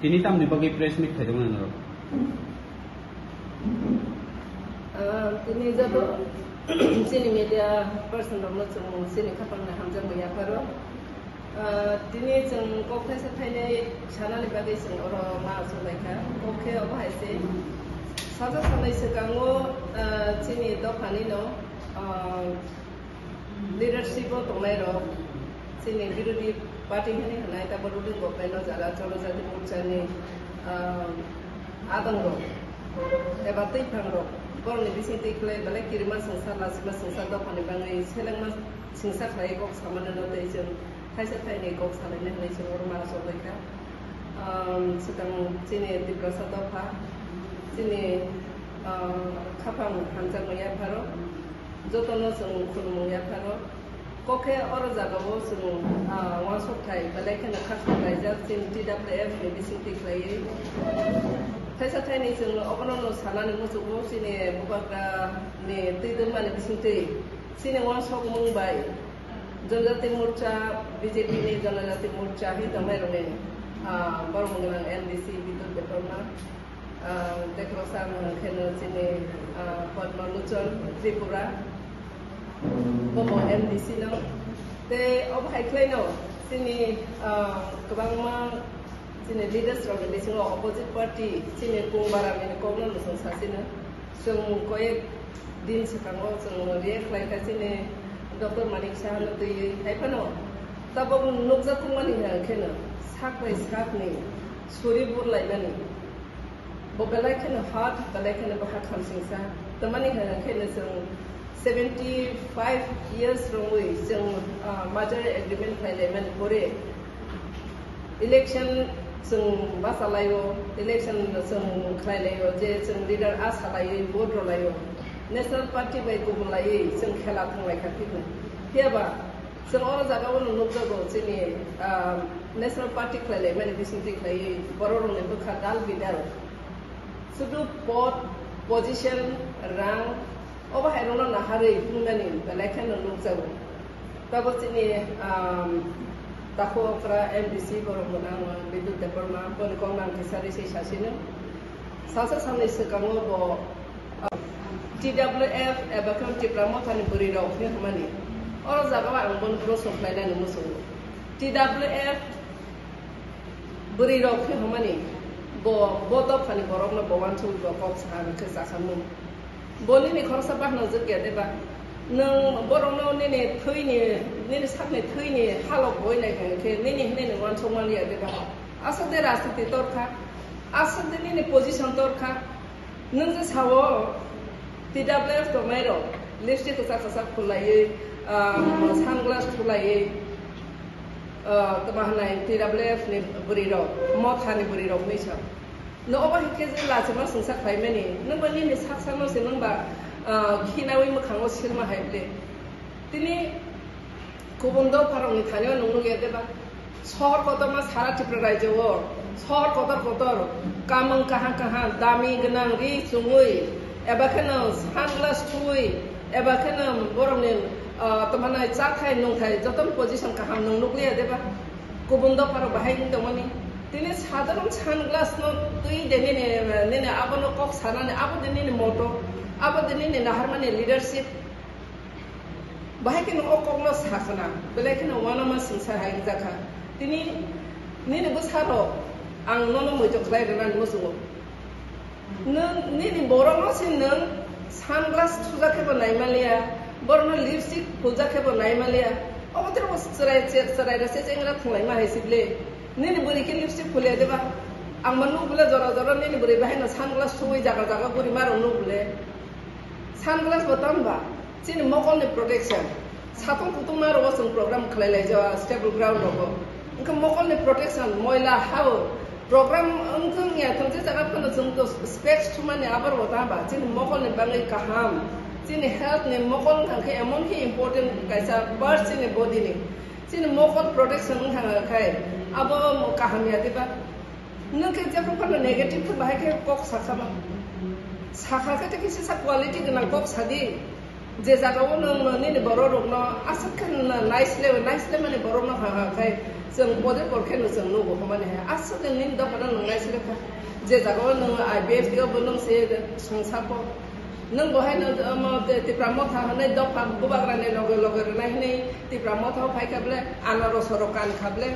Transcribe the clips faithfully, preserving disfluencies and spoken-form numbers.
Tini tamni bagwi press meet khaidoknai norok? Ah, tini joto chini media person rokno chwng chini khapangni hamjakmung yapharo. Ah, tini chwng kok thaisa thainwi sanani bagwi chwng oro ma achuk laikha. Kok khe obo hai se, salsa salnwi swkango, ah, chini dophanino, ah, leadership o tongnai rok, chini birodhi party hwnwi hwnai, tabok ruling government o jaga Jonojati Morcha ni, ah, adong rok eba twiphang rok, borokni bising twi khlai belai kirima swngsa, lachima swngsa dophani bagwi selengma swngsa khlai kok samani no tei chwng thaisa thaini kok salaina hwnwi chwng oro ma achuk laikha. Um, swkang chini Tiprasa dopha, chini, um, khaphang hamjakmung yapharo, jotono chwng khulumung yapharo. Kok khe oro jagao chwng, ah, uansuk thai belai kheno khakchang laijak chini T W F ni bising twi khlaiwi. Thaisa thaini chwng obono no sanani muchungo chini bubagra ni twi dwngmani bising twi chini uansukmung bai Jonojati Morcha, B J P ni Jonojati Morcha hi tongnairokni, ah, borok mung gwnang M D C Bidut Debbarma, ah, tei khoroksa ang kheno chini, ah, Padma Lochon Tripura, bobo M D C no. Tei obo hai khlaino chini, ah, kwbangma chini leaders rokni bisingo opposite party chini Kung Baramini kokno nwswng sasino. Chwng koyek din swkango chwng react khlaikha chini Doctor Manik Saha no twiwi. Hai phano tabok nukjak tongmani hwnkheno sak bai sakni suri burlaimani. Bo belai kheno hot, belai kheno bo ha khamsingsa. Tamani hwnkheno chwng seventy five years romwi chwng, ah, merger agreement khlailaimani pore election chwng bachalaio, election chwng khlailaio, je chwng leader a salaio, vote rwlaio, National Party bai kubun laiwi chwng khela thanglaikha phikno. Phiyaba chwng oro jagao no nukjago chini, ah, National Party khlailaimani bisingtwi khlaiwi bororokni bwkha dal bidal. Sudu pod, position, rang, obo hai rokno naharwi phunuknani belai kheno nukjago. Tabok chini, um, takhuk okra M D C borok mwnang Bidut Debbarma, boni kokno ang kisa risi sasino. Salsa salni swkango bo, uh, T W F eba khe Tipra Mothani bwrwi rok hinwi hwnmani. Oro jagao ang bono proshno khlainani muchungo. T W F bwrwi rok khe hwnmani, bo, bo dophani borokno bo uansugwi bo kok saha hwnwi khe chasamung. Bo nini khoroksa bahanajwk ya de ba? Nwng borokno nini thwini, nini sakni thwini halok boi nai khe nini hwnwi nwng uansuk man ya de ba? Aswk de rajniti tor kha, aswk de nini position tor kha. Nwng je sao, T W F tongnai rok, lipstick kwchak kwchak phulaiwi, ah, sunglass phulaiwi, ah, tamo hwnai T W F ni bwrwi rok, Motha ni bwrwi rok hinwi sa. Nwng obo hinkhe je lachima swngsa khlaimani, nwng ba nini sak sakno se nwng ba, ah, khinawi mwkhango silma hai ble. Tini kubun dopharokni thani-o nwng nukya de ba? Sohor kotorma sara Tripura rajyo-o, sohor kotor kotor, kamung kaham kaham, dami gwnang ri chumui, eba kheno sunglass thuwi, eba kheno borokni, ah, tamo hwnai chathai nungthai jotono position kaham nwng nukliya de ba? Kubun dopharok bahai wng tongmani. Tini sadharon sunglass-no twi de nini, nini abono kok sanani, abo de nini moto, abo de nini naharmani leadership. Bahai kheno o kokno sa khna, belai kheno uanama swngsa hai wngjakha. Tini nini bwsarok ang nono muitok khlai rwnani muchungo. Nwng nini borokno se nwng sunglass thujak khe bo naimaliya, borokno lipstick phujak khe bo naimaliya. Obo tei bo chwrai, chwrai da se chengra thwnglaima hai se ble. Nini bwrwi khe lipstick phuliya de ba? Ang ma nuk bole jora jora nini bwrwi bahai no sunglass thuwi jaga jaga guri ma rw nuk bole. Sunglass bo tamo ba? Chini mokolni protection. Satung kutung ma rw chwng program khlai lai ja stable ground rogo. Wngkha mokolni protection, moila hao program wngthung ya thung je jaga phano chwng to specs thumani abar bo tamo ba? Chini mokolni bagwi kaham. Chini health ni mokol wngkha khe emon khe important kaisa part chini body ni. Chini mokol protection wngkha khai abo kaham ya diba? Nwng khe jephru phano negative khe bahai khe kok sakha ba? Sakha khe tei kisa quality gwnang kok sadi. Je jagao nwng nini borok rokno aswk khe naisle, naisle mani borokno Ha, ha, khai chwng pode por kheno chwng nugo hwnmani hai. Aswk nini dophano nwng naisirwkha. Je jagao nwng I B F T o bo nwng se songsa po. Nwng bo haino, omo, Tipra Motha hwnwi dopha bubagrani loge loge rwnai hwnwi Tipra Motha o phaikha ble, anaro soro kankha ble.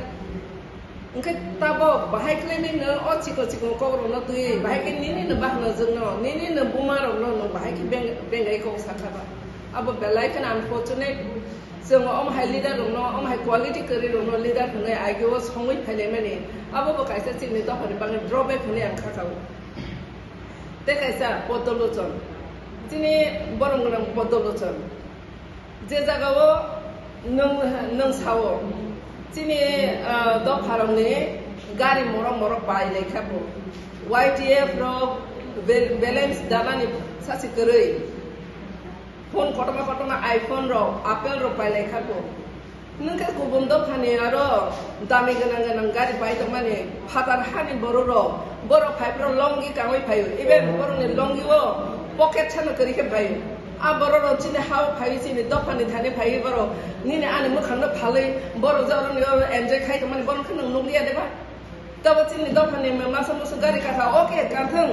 Hwnkhe tabok bahai khlainwi nwng o chikon chikon kokrokno twiwi, bahai khe nini no bahno jwngno, nini no buma rokno nwng bahai khe beng-, bengai kok sakha ba. Abo belai kheno unfortunate. Chwng omo hai leader rokno, omo hai quality kwrwi rokno leader hwnwi ageo songwi phainaimani, abo bo kaisa chini dophani bagwi drawback hwnwi ang kha kao. Tei kaisa Poddo Lochon, chini borom gwnang Poddo Lochon, je jagao nwng, nwng sao, chini, ah, dopharokni gari morok morok pai lai kha bo, Y T F rok bel-, balance danani sachi kwrwi. Phone kotorma kotorma iPhone rok, Apple rok pai lai kha bo. Nwng khe kubun dophani aro dami gwnang gwnang gari pai tongmani, phatar hani borok rok, borok phai phro longi kangwi phaio. Even borokni longi o pocket sano kwrwi khe phaio. A borok rok chini ha o phaiwi, chini dophani thani phaiwi borok nini ani mwkhang no phalwi borok je oro ni oro enjoy khai tongmani, borok khe nwng nukliya de ba? Tabo chini dophani masa musu gari kasa, okay, kanthung.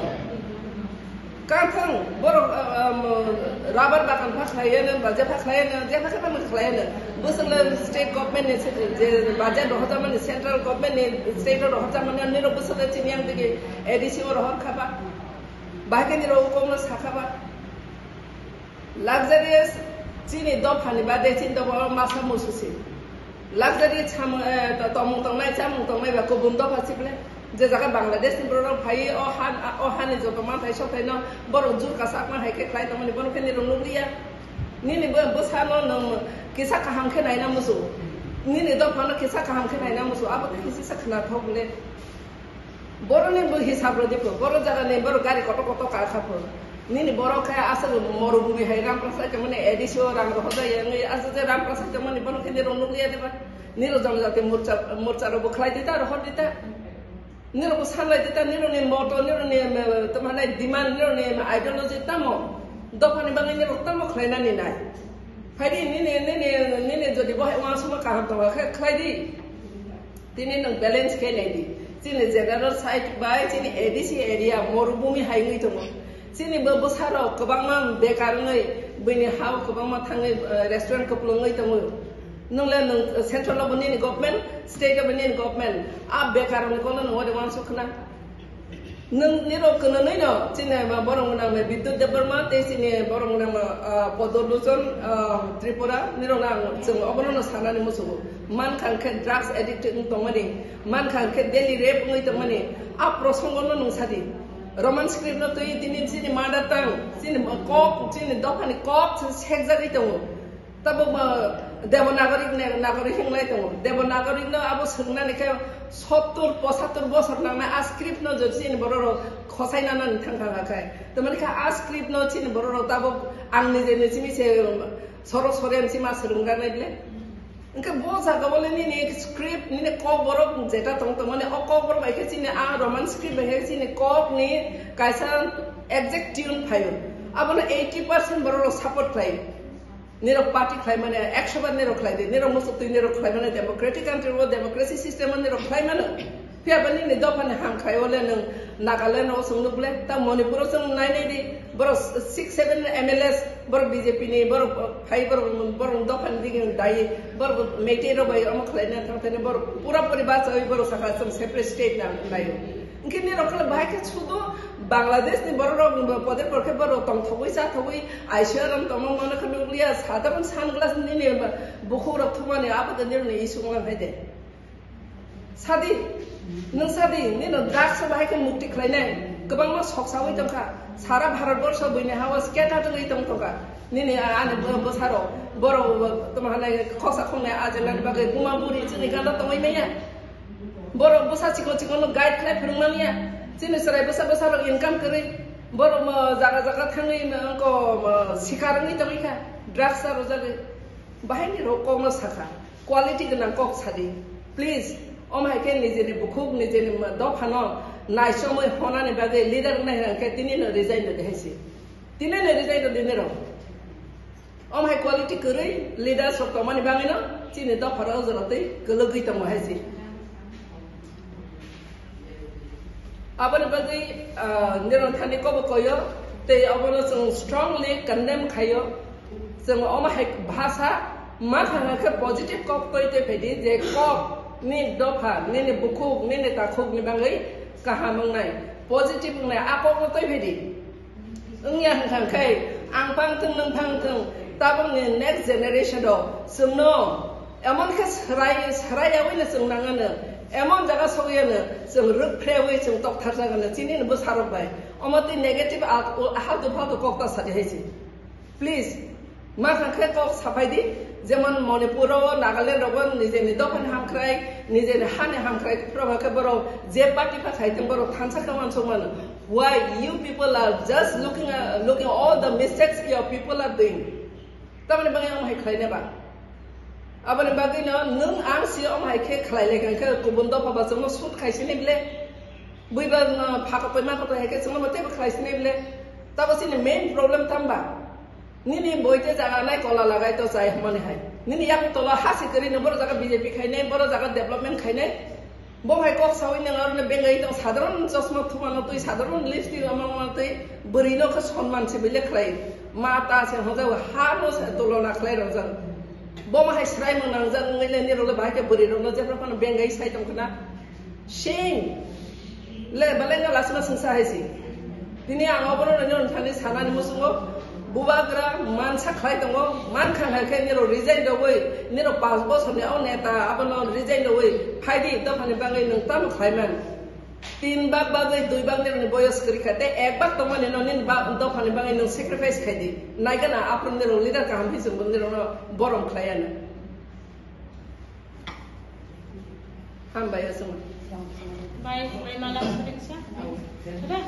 Kanthung, borok, ah, ah, mo, rubber bagan pha khlaiya no, ba jepha khlaiya no, jepha khe tamo khlaiya no. Bwswk le state government ni se-, je budget rohorjak mani, central government ni state o rohorjak mani, nini rok bwswk le chini yang digi A D C o rohor kha ba. Bahai khe nini rok kok no sa kha ba. Luxurious chini dophani bade chini dophao masa musu se. Luxury chamung, eh, to-, tongmung tongnai, chamung tongnai ba kubun dopha sible. Je jaga Bangladesh ni borok phai, o han, o hani joto manthai sothai no borok jur kasak ma hai khe khlai tongmani, bono khe nini rok nukliya. Nini bo, bwsano nwng kisa kaham khe naina musu. Nini dophano kisa kaham khe naina musu. Abo khe kisa khna thok le. Borokni bo hisab rw di pho, borok jagani borok gari kotor kotor ka kha pho. Nini borok khe aswk morubumi hai Ram Prasad tongmani A D C o rang rohor jaya wngwi aswk je Ram Prasad tongmani bono khe nirok nukliya de ba? Nirok jonojati morcha, morcha rok bo khlai di ta, rohor di ta. Nirok bo sanlai di ta, nirok ni moto, nirok ni, em, tamo hanai demand, nirok ni, em, ideology tamo? Dophani bagwi nirok tamo khlainani nai? Phai di nini, nini, nini jodi bo hai uansukma kaham tongo khe khlai di. Tini nwng balance khe nai di. Chini general side bai chini A D C area morubumi hai wngwi tongo. Chini bo bwsarok kwbangma bekar wngwi, buini ha-o kwbangma thangwi, eh, restaurant kwplwngwi tongo. Nwng le nwng central o bo nini government, state o bo nini government. A bekar ni kono nwng ode uansuk khna. Nwng nirok kwnwi no chini ma borok nang me Bidyut Debbarma tei chini borok nang ma, ah, Poddo Lochon, ah, Tripura nirok nang chwng obono no sanani musugo. Mankha khe drugs addict wng tongmani, mankha khe daily rape wngwi tongmani. A prosongo no nwng sadi. Roman script no twi tini chini mother tongue, chini kok, chini dophani kok sekjagwi tongo. Tabuk bo Devanagari ne, Nagari hinglai tongo. Devanagari no abo swngnani khe sottur pochattur bosor nangnai, a script no jodi chini borok rok khosai nanani thang thang kha. Tamani khe a script no chini borok rok tabuk ang nije nije simi se sorok sore sima swrwng rwnai bile. Hwnkhe bo jaga bole nini script nini kok borok jeta tong tongmani o kok borok bai khe chini a Roman script bai khe chini kok ni kaisa exact tune phaio. Abono eighty percent borok rok support khlai. Nirok party khlai mani, ekso bar nirok khlai di, nirok muchuk twi nirok khlai mani, democratic country o democracy system o nirok khlai mano. Phiya ba nini dophani ham khlai o le nwng Nagaland o chwng nuk le, ta Manipur o chwng nai nai di, borok six seven M L As, borok B J P ni, borok phai, borok, borok dophani digi dai, borok Meitei rok bai omo khlai na thang thani, borok pura puri bachawi borok saka chwng separate state na nai o. Hwnkhe nirok khe bahai khe sudu Bangladesh ni borok rok pode por khe borok tongthogwi chathogwi I C R M tongma mano khe nukliya, sadharon sunglass nini bukhuk rok thumani abo de nirok ni issue wngkha de. Sadi, nwng sadi, nino drugs bahai khe mukti khlainai, kwbangma soksawi tongkha, sara Bharat borsho buini ha-o scatter wngwi tong tongkha. Nini a-, ani bo-, bwsarok, borok tamo hanai khoksa khoknai ajelani bagwi buma buri chini gana tongwi manya. Borok bwsa chikon chikon no guide khlai phwrwng manya. Chini chwrai bwsa bwsa rok income kwrwi. Borok mo jaga jaga thangwi mo wngko mo sikar wngwi tongwi kha. Drugs aro jagwi. Bahai ni rok kok no sakha. Quality gwnang kok sadi. Please. Om hai khe nijeni bukhuk nijeni mo dophano naisomwi honani bagwi leader wngnai hwnkhe tini no resign rwdi hai se. Tini no resign rwdi nirok. Om hai quality kwrwi leaders rok tongmani bagwino Chini dopharo o jora tei kwlwgwi tongo hai se. Aboni bagwi, ah, nirok thani kobo koyo, tei obono chwng strongly condemn khayo. Chwng omo hai bhasa ma thang khe positive kok twi twi phaidi, je kok ni dopha, nini bukhuk, nini takhuk ni bagwi kaham wngnai, positive wngnai, a kok no twi phaidi. Wngya hwnkha khe ang phang thung, nwng phang thung, tabukni next generation rok chwngno emon khe swrai, swraiyawi no chwng nangano, emon jaga sokyano chwng rwk phrewi chwng tokthar jagano chini ni bwsarok bai. Omo twi negative a-, u-, haltu faltu kok ta sadi hai se. Please, ma kha khe kok saphai di, jemon Manipur o, Nagaland rogo nijeni dophani hamkrai, nijeni hani hamkrai phuru khe borok je party pha khai tong borok thansa khe uansuk mano. Why you people are just looking, uh, looking all the mistakes your people are doing? Tamoni bagwi omo hai khlai nai ba? Aboni bagwi no nwng ang si omo hai khe khlai lai kha khe kubun dopha ba chwngno shoot khai sini bile. Bui ba no pha kotoi ma kotoi hai khe chwngno bo teibo khlai sini bile. Tabo chini main problem tamba? Nini boi te jaga nai kola lagai to chai hwnmani hai. Nini yak tola ha si kwrwi no boro jaga B J P khainai, boro jaga development khainai. Bo hai kok sawi nang aro ne bengai tong sadharon chosma thuma no twi, sadharon lipstick ama ma twi, bwrwi no khe sonman se bile khlai. Ma ta se hojao ha no se tulona khlai rojak. Bo ma hai srai mung nangjak wngwi le nirok le bahai khe bwrwi rok no jephru phano bengai sai tong khna. Sing. Le, belai no lasima singsa hai si. Tini ang obono no nini thani sanani musungo bubagra mansa khlai tongo, man kha hai khe nirok resign rogwi, nirok panch bosor ni o neta abono resign rogwi phaidi dophani bagwi nwng tamo khlai man. Tin bak bagwi dui bak nirok ni boyos kwrwi kha tei ek bak tongmani no nini ba-, dophani bagwi nwng sacrifice khaidi. Naigana aphuru nirok leader kaham khe chwngbo nirok no borom khlai ano. Hambai aswk. Bai, bai mala phoringsa. Sudah?